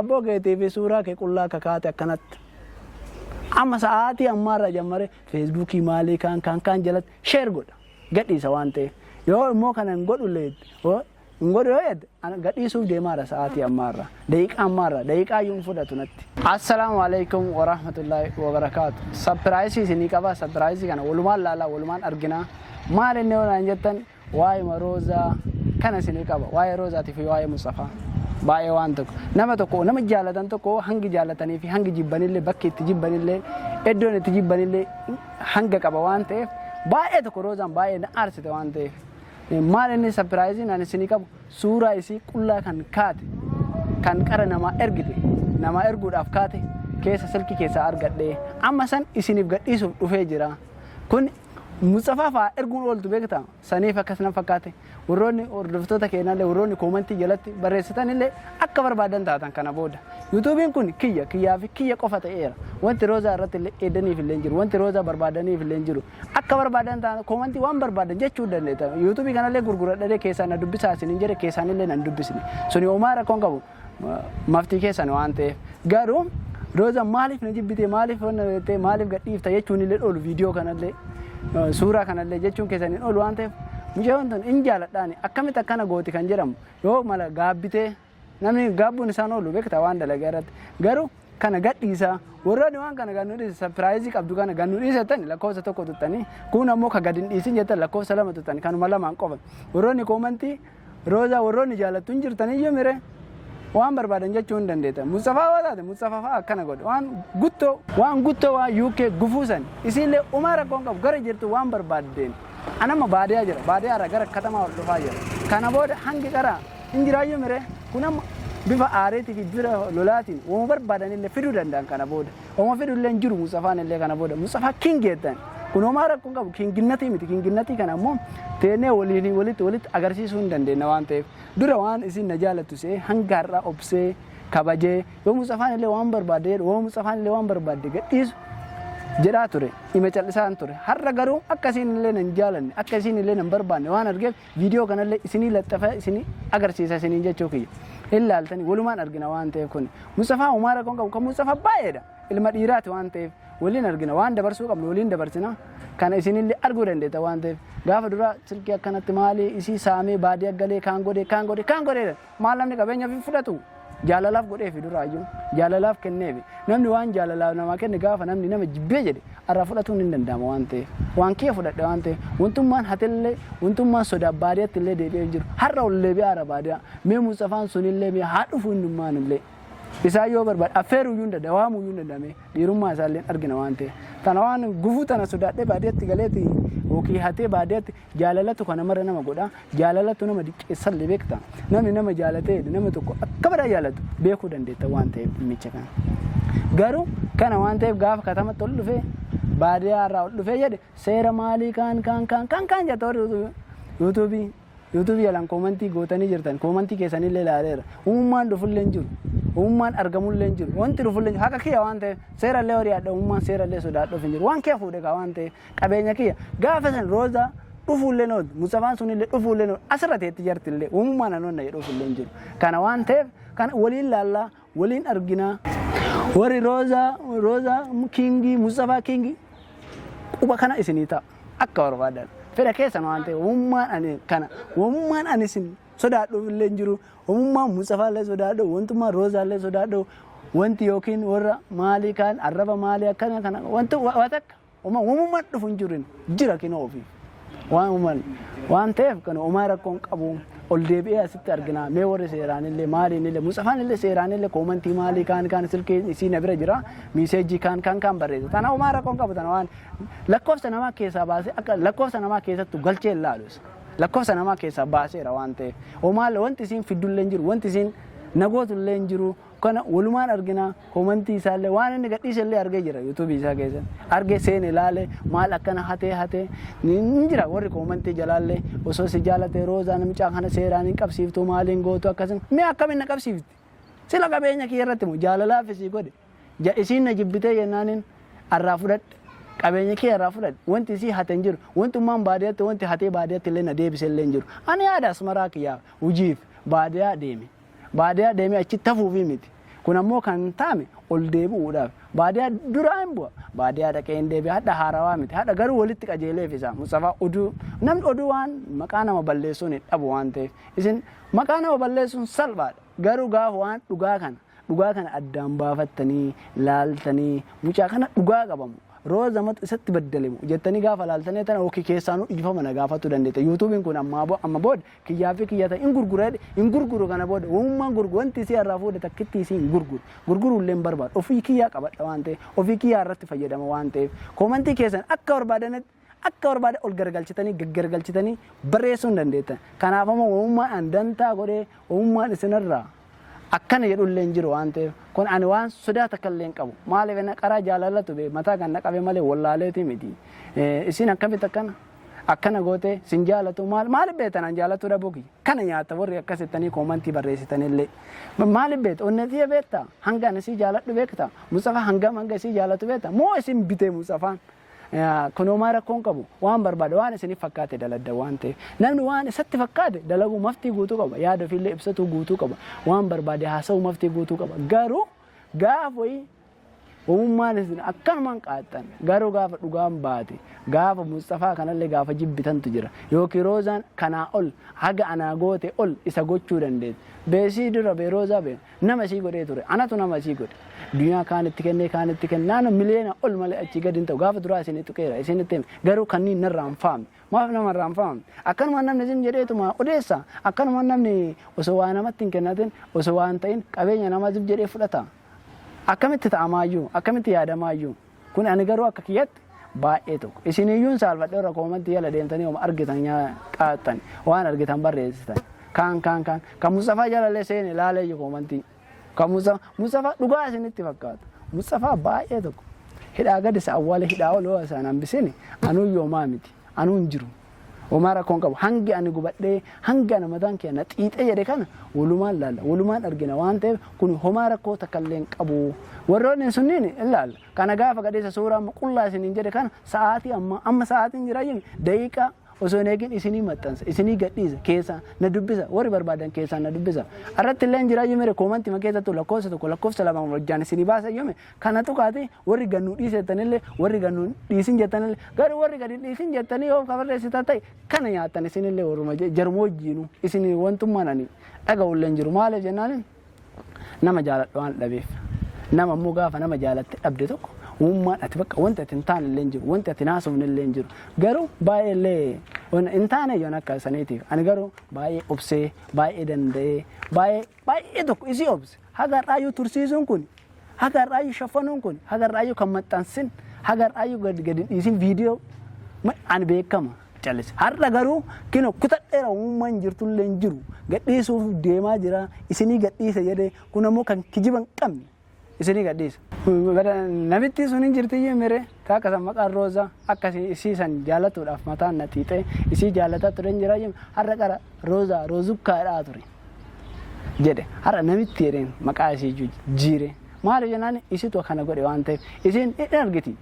Abboo keetii fi suuraa kee qullaa akka kaate akkanatti. Amma sa'aatii ammaarraa jammare Feesbuukii maalii kaan kaan kaan jalatti share godha. Gadhiisa waan ta'eef. Yoo immoo kana hin godhu illee hin godhu yoo jedhe gadhiisuuf deemaara sa'aatii ammaarraa. Daqiiqaa ammaarraa daqiiqaa iyyuu hin fudhatu natti. Assalaamu alaikum warahmatullahi wabarakaatu. Sapiraayisii isinii qaba. Sapiraayisii kana walumaan laalaa, walumaan arginaa. Maal inni yoo naan jettan, waa'ee Roozaa kana isinii qaba. Waa'ee Roozaatii fi waa'ee Mustafaa. Baay'ee waan tokko. Nama tokko, nama jaalatan tokko, hangi jaalatanii fi hangi jibbanillee, bakki itti jibbanillee, iddoon itti jibbanillee hanga qaba waan ta'eef, baay'ee tokko Roozaan baay'ee na aarsite waan ta'eef. Maal inni sapiraayisiin ani isinii qabu? Suuraa isii qullaa kan kaate, kan qara namaa ergite, namaa erguudhaaf kaate keessa silkii keessaa argadhee amma san isiniif gadhiisuuf dhufee jira. Kun Mustafaa fa'aa erguun ooltu beektaa? Saniif akkas nan fakkaate. Warroonni hordoftoota keenyallee, warroonni koomantii jalatti barreessitanillee akka barbaadan taatan kana booda. Yuutuubiin kun kiyya, kiyyaa fi kiyya qofa ta'eera. Wanti Roozaa irratti illee eedaniif illee hin jiru. Wanti Roozaa barbaadaniif illee hin jiru. Akka barbaadan taatan koomantii waan barbaadan jechuu dandeetta. Yuutuubii kanallee gurguradhadhee keessaan na dubbisaa isin hin jedhe, keessaan illee nan dubbisne. Suni homaa rakkoon qabu, maftii keessan waan ta'eef. Garuu Roozaan maaliif na jibbite, maaliif wanna jettee, maaliif gadhiifta jechuun illee oolu, viidiyoo kanallee suuraa kanallee jechuun keessan hin oolu waan ta'eef, mucayyoon tun hin jaaladhaani, akkamitti akkana gooti kan jedhamu yoo mala gaabbitee, namni gaabbuun isaan oolu beektaa waan dalagaa irratti. Garuu kana gadhiisaa, warroonni waan kana gannu dhiise, sapiraayizii qabdu kana gannu dhiisettan lakkoofsa 1 tuttanii, kun ammoo ka gadi hin dhiisin jettan lakkoofsa 2 tuttanii, kanuma lamaan qofa. Warroonni koomantii Roozaa warroonni jaalattu hin jirtan iyyuu mire waan barbaadan jechuu hin dandeettan. Mustafaa yoo taate Mustafaa fa'aa akkana godhe, waan guttoo, waan guttoo, waan UK gufuu san isiillee umaa rakkoon qabu, gara jirtu waan barbaaddeen. Anamma baadiyaa jira, baadiyaa irraa gara katamaa ol dhufaa jira. Kana booda hangi qara hin jiraayyuu mire, kun amma bifa aareetii fi bifa lolaatiin wama barbaadan illee fiduu danda'an kana booda. Wama fidu illee hin jiru Mustafaan illee kana booda. Mustafaa king jettan. Kun homaa rakkoon qabu, kinginnatii miti. Kinginnatii kana ammoo teennee waliin walitti walitti agarsiisuu hin dandeenya waan ta'eef. Dura waan isin na jaalattu se'ee hanga har'aa obsee kabajee, yoo Mustafaan illee waan barbaade jedhu, yoo Mustafaan illee waan barbaade gadhiisu jedhaa ture. Ima callisaan ture. Har'a garuu akka isin illee nan jaalanne, akka isin illee nan barbaanne waan argeef, viidiyoo kanallee isinii laxxafa, isinii agarsiisa isiniin jechuu kiyya. Hin laaltanii, walumaan argina waan ta'eef. Kun Mustafaa homaa rakkoon qabu, kan Mustafaa baay'eedha. Ilma dhiiraati waan ta'eef waliin argina, waan dabarsuu qabnu waliin dabarsina. Kana isinillee arguu dandeetta waan ta'eef, gaafa dura silkii akkanatti maalii isii saamee baadiyyaa galee kaan godhee kaan godhee kaan godhee, maal namni qabeenya ofii fudhatu jaalalaaf godheefi, duraayyuu jaalalaaf kenneefi. Namni waan jaalalaaf namaa kenne, gaafa namni nama jibbee jedhe irraa fudhatuun hin danda'ama waan ta'eef, waan kiyya fudhadhe waan ta'eef, wantummaan hatellee, wantummaan sodaa baadiyyaatti illee deebi'ee jiru. Har'a ol deebi'aara baadiyyaa. Mee Mustafaan sunillee mee haa dhufu, innummaan illee isaan yoo barbaade affeeruu iyyuu hin danda'a, waamuu iyyuu hin danda'ame, dhiirummaa isaallee argina waan ta'eef. Tana waan gufuu tana sodaadhee baadiyyaatti galeeti yookiin hatee baadiyyaatti. Jaalalatu kana mara nama godha, jaalalatu nama diqqeessallee beekta. Namni nama jaalatee nama tokko akka badaa jaalatu beekuu dandeetta waan ta'eef dhimmicha kana. Garuu kana waan ta'eef, gaafa katamatti ol dhufee, baadiyyaa irraa ol dhufee jedhe, seera maalii kaan kaan kaan kaan kaan jetta, warri yuutuubii jalaan koomantii gootanii jirtan, koomantii keessanillee ilaaleera. Uummaan dhufullee hin jiru. Uummaan argamullee hin jiru. Wanti dhufullee hin jiru. Haqa kiyya waan ta'eef seerallee horii adda uummaan seerallee sodaadhuuf hin jiru. Waan kiyya fuudhe kaa waan ta'eef, qabeenya kiyya. Gaafa san Roozaa dhufuullee noolu, Mustafaan sunillee dhufuullee noolu, asirra teetti jartillee uumummaan anoon na jedhuufillee hin jiru. Kana waan ta'eef kana waliin laallaa, waliin arginaa. Warri Roozaa, Roozaa kingii, Mustafaa kingii, quba kana isinii ta'a akka barbaadan. Fedha keessan waan ta'eef, uumummaan ani kana, uumummaan ani isin sodaadhuuf illee hin jiru. Uumummaan Mustafaa illee sodaadhu, wantummaan Roozaa illee sodaadhu, wanti yookiin warra maalii kaan arraba maalii akkana kana wanti waa takka uumummaan dhufu hin jiru, jira kinoo ofii. Waan uuman waan ta'eef kan uumaa rakkoon qabu, ol deebi'ee asitti argina. Mee warri seeraan illee maaliin illee, Mustafaan illee seeraan illee koomantii maalii kaan kaan silkii isii na bira jira, miiseejii kaan kaan kaan barreessa. Tana uumaa rakkoon qabu, tana waan lakkoofsa namaa keessaa baasee akka lakkoofsa namaa keessattu galchee hin laalu. Lakkoofsa namaa keessaa baaseera waan ta'eef. Uumaa wanti isiin fiddullee hin jiru, wanti isiin nagootullee hin jiru. Kana walumaan argina. Koomantii isaallee, waan inni gadhiise illee argee jira, yuutuubii isaa keessa argee seene ilaale, maal akkana hatee hatee ni jira. Warri koomantii jalaallee, osoo si jaalate Roozaa namichaa kana seeraan hin qabsiiftu, maaliin gootu akkasuma, mee akkamiin na qabsiifti? Sila qabeenya kiyya irratti moo jaalalaaf isii godhe? Isiin na jibbitee jennaaniin arraa fudhadhe, qabeenya kiyya irraa fudhadhe. Wanti isii hate hin jiru, wantummaan baadiyyaatti wanti hatee baadiyyaatti illee na deebise illee hin jiru. Ani yaada asmaraa kiyyaa hojiif baadiyyaa deeme. Baadiyaa deemee achitti hafuufii miti. Kun ammoo kan taame ol deebi'uudhaaf baadiyaa duraa hin bu'a. Baadiyaa dhaqee hin deebi'a. Hadha haarawaa miti. Hadha garuu walitti qajeeleef isaa Mustafaa oduu namni oduu waan maqaa nama balleessuun hin dhabu waan ta'eef isin maqaa nama balleessuun salphaadha. Garuu gaafa waan dhugaa kana addaan baafattanii laaltanii, mucaa kana dhugaa qabamu, Roozamatu isatti baddalemu jettanii gaafa laaltanii tana yookiin keessaanuu dhiifama na gaafachuu dandeette. YouTubeiin kun amma booda kiyyaa fi kiyya ta'e hin gurguru hin gurguru. Kana booda uummaan gurguru wanti isii irraa fuudhe takkitti isii hin gurguru. Gurguruu illee hin barbaadu. Ofii kiyyaa qabadha waan ta'eef, ofii kiyyaa irratti fayyadama waan ta'eef, commentii keessan akka barbaadanitti akka barbaade ol garagalchitanii gaggargalchitanii barreessuu hin dandeettan. Kanaaf ammoo uummaan an dantaa godhee uummaan isinirraa akkana jedhullee hin jiru waan ta'eef, kun ani waan sodaa takka illee hin qabu. Maaliif inni qaraa jaalalatu bee mataa kan na qabe malee wallaaleeti miti. Isin akkamitti akkana akkana goote sin jaalatu? Maal maaliif beektan an jaalatu dhabuu kiyya? Kana nyaata warri akkasittanii commentii barreessitanillee. Maaliif beekta? Onneetiyya beekta? Hanga ani isii jaaladhu beekta? Mustafa hangam hanga isii jaalatu beekta? Moo isin bitee Mustafaan? Kun homaa rakkoon qabu. Waan barbaade waan isiniif fakkaate daladda waan ta'eef, namni waan isatti fakkaate dalaguu maftii guutuu qaba, yaada ofiillee ibsatuu guutuu qaba, waan barbaade haasa'uu maftii guutuu qaba. Garuu gaafa wayii uummaan isin akkanumaan qaaxxan, garuu gaafa dhugaan baate, gaafa Mustafaa kanallee gaafa jibbitantu jira. Yookiin Roozaan kanaa ol haga anaa goote ol isa gochuu dandeetti. Beesii dura bee Roozaa bee nama isii godhee ture, anatu nama isii godhe. Duniyaa kaan itti kennee, kaan itti kenne, naannoo miliyoona ol malee achii gadi hin ta'u. Gaafa duraa isin tuqeera, isinitti hime. Garuu kanneen narraa hin faamne. Maaf nama irraa hin faamne? Akkanuma namni isin jedheetuma odeessa. Akkanuma namni osoo waa namatti hin kennatin, osoo waa hin ta'in, qabeenya namaatiif jedhee fudhata. Akkamitti ta'amaayyuu? Akkamitti yaadamaayyuu? Kun ani garuu akka kiyyatti baay'ee tokko isiniyyuun saalfadhe. Irra commentii jala deemtanii oma argitan qaaxxan, waan argitan barreessitan. Kaan kaan kaan kan Mustafaa jalallee seene laaleeyyu commentii kan Mustafaa dhugaa isinitti fakkaatu. Mustafaa baay'ee tokko hidhaa gadi isa awwaale, hidhaa ol yoo isaan hambisini anuu yoomaa miti, anuu hin jiru. Homaa rakkoon qabu. Hangi ani gubadhee, hangi ani mataan kee na xiixee jedhe kana walumaan laalla, walumaan argina waan ta'eef, kun homaa rakkoo takka illee hin qabu. Warroonni sunniin hin laalla. Kana gaafa gadheessa suuraa qullaa isiniin jedhe kana sa'aatii amma sa'aatiin jira daqiiqaa osoo hin eegin isinii maxxansa, isinii gadhiisa. Keessaa na dubbisa warri barbaadan, keessaa na dubbisa. Irratti illee jira mere commentii keessattuu lakkoofsa 1, lakkoofsa 2 hojjaan isinii baasa yoome kana tuqaati. Warri gannuu dhiisettanillee, warri gannuu dhiisin jettanillee, garuu warri gadi dhiisin jettanii yoo kabarreessitan ta'e kana nyaattan isinillee warruma jaruma wajjiinu isin wantummaan ani dhaga'ullee hin jiru. Maaliif jennaan, nama jaaladhu waan dhabeef. Nama immoo gaafa nama jaalatte dhabde tokko uummaan ati bakka wanti ati hin taane illee hin jiru, wanti ati hin haasofne illee hin jiru. Garuu baay'ee illee hin taane yoon akka saniitiif ani garuu baay'ee obsee, baay'ee danda'ee, baay'ee baay'ee tokko isii obse. Haga har'aayyuu tursiisuun kun, haga har'aayyuu shaffanuun kun, haga har'aayyuu kan maxxansin, haga har'aayyuu gadi gadi dhiisin viidiyoo ani beekama callise. Har'a garuu kino kutadheera. Uummaan jirtullee hin jiru, gadhiisuuf deemaa jira. Isinii gadhiisa jedhee, kun ammoo kan kijiba hin qabne isinii gadhiisa. Namitti sun hin jirti mere taakka san maqaan Roozaa akka isii san jaalatuudhaaf mataan na xiixee isii jaalataa ture hin jira. Har'a qara Roozaa Roozukkaadhaa ture jedhe, har'a namitti jedheen maqaa isii jiire. Maaliif jennaan, isitu akkana godhe waan ta'eef isiin hin argiti.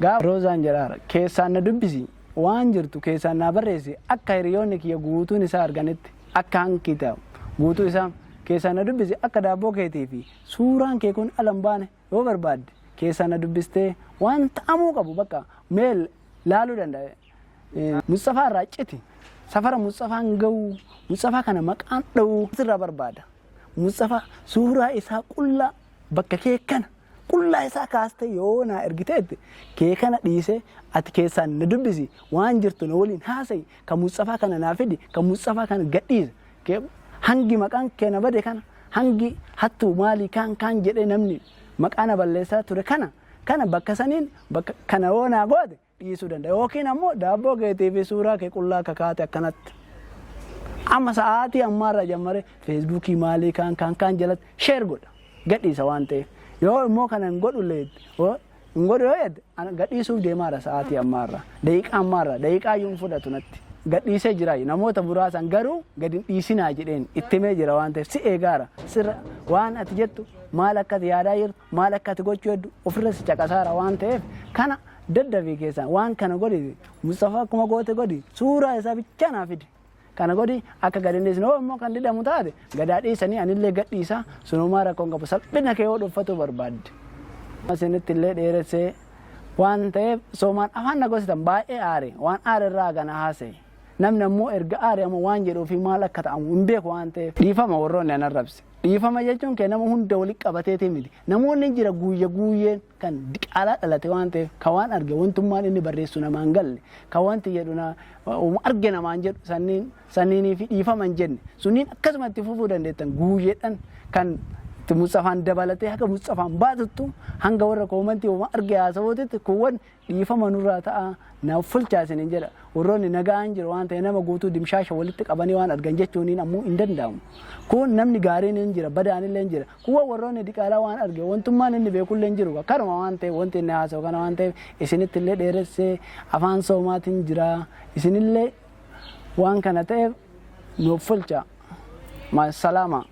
Gaafa Roozaan jedhaara keessaan na dubbisi, waan jirtu keessaan naa barreessi, akka hiriyoonni kiyya guutuun isaa arganitti, akka hanki ta'u guutuu isaa keessaan na dubbisi, akka daabboo keetii fi suuraan kee kun ala hin baane yoo barbaadde keessaan na dubbistee waan ta'amuu qabu bakka meel laaluu danda'a. Mustafaa irraa citi, safara Mustafaan ga'uu, Mustafaa kana maqaan dha'uu sirraa barbaada. Mustafaa suuraa isaa qullaa bakka kee kana qullaa isaa kaastee yoo naa ergiteette, kee kana dhiisee ati keessaan na dubbisi, waan jirtu na waliin haasa'i, kan Mustafaa kana naa fidi, kan Mustafaa kana gadhiisa. Hangi maqaan kee na bade kana, hangi hattuu maalii kaan kaan jedhee namni maqaa na balleessaa ture kana bakka saniin bakka kana yoo naa goote dhiisuu danda'a. Yookiin ammoo daabboo keetii fi suuraa kee qullaa kakaate akkanatti. Amma sa'aatii ammaarraa jammare Facebookii maalii kaan kaan kaan jalatti share godha gadhiisa waan ta'eef, yoo immoo kana hin godhu hin godhu yoo jedhe, gadhiisuuf deemaara. Sa'aatii ammaarraa, daqiiqaa ammaarraa, daqiiqaa iyyuu hin fudhatu natti gadhiisee jira. Namoota muraasan garuu gadi hin dhiisinaa jedheen itti himee jira waan ta'eef, si eegaara sirra. Waan ati jettu, maal akka ati yaadaa jirtu, maal akka ati gochuu heddu ofirra si caqasaara waan ta'eef, kana daddafii keessaan waan kana godhi. Mustafaa akkuma goote godhi, suuraa isaa bichaa naa fidi. Kana godhi akka gad hin dhiisne. Yoo immoo kan didhamu taate gadaa dhiisanii anillee gad dhiisa, sunumaa rakkoon qabu, salphina kee yoo dhuunfatuu barbaadde. Isinitti illee dheeressee waan ta'eef, soomaan afaan na gositan, baay'ee aare. Waan aare irraa gana haasa'e. Namni ammoo erga aare ammoo waan jedhuu fi maal akka ta'amu hin beeku waan ta'eef, dhiifama warroonni an arrabse. Dhiifama jechuun kee nama hunda walitti qabateetii miti. Namoonni jira guyya guyyeen kan diqaalaa dhalate waan ta'eef, kan waan arge wantummaan inni barreessu namaan galle, kan wanti jedhu na arge namaan jedhu, sanniin sanniinii fi dhiifama hin jenne. Sunniin akkasuma itti fufuu dandeettan guyyeedhaan kan itti Mutsafaan dabalatee haga Mutsafaan baatuttu, hanga warra koomantii waan arge haasawuutitti, kuuwwan dhiifama nurraa ta'a, naaf fulchaa isiniin jedha. Warroonni nagaan jiru waan ta'e, nama guutuu dimshaasha walitti qabanii waan argan jechuuniin ammoo hin danda'amu. Kun namni gaariin hin jira, badaan illee hin jira. Kuuwwan warroonni diqaalaa waan arge wantummaan inni beekullee hin jiru. Kanuma waan ta'eef, wanti inni haasa'u kana waan ta'eef, isinitti illee dheeressee, afaan soomaatiin jira. Isinillee waan kana ta'eef nuuf fulcha. Salaama.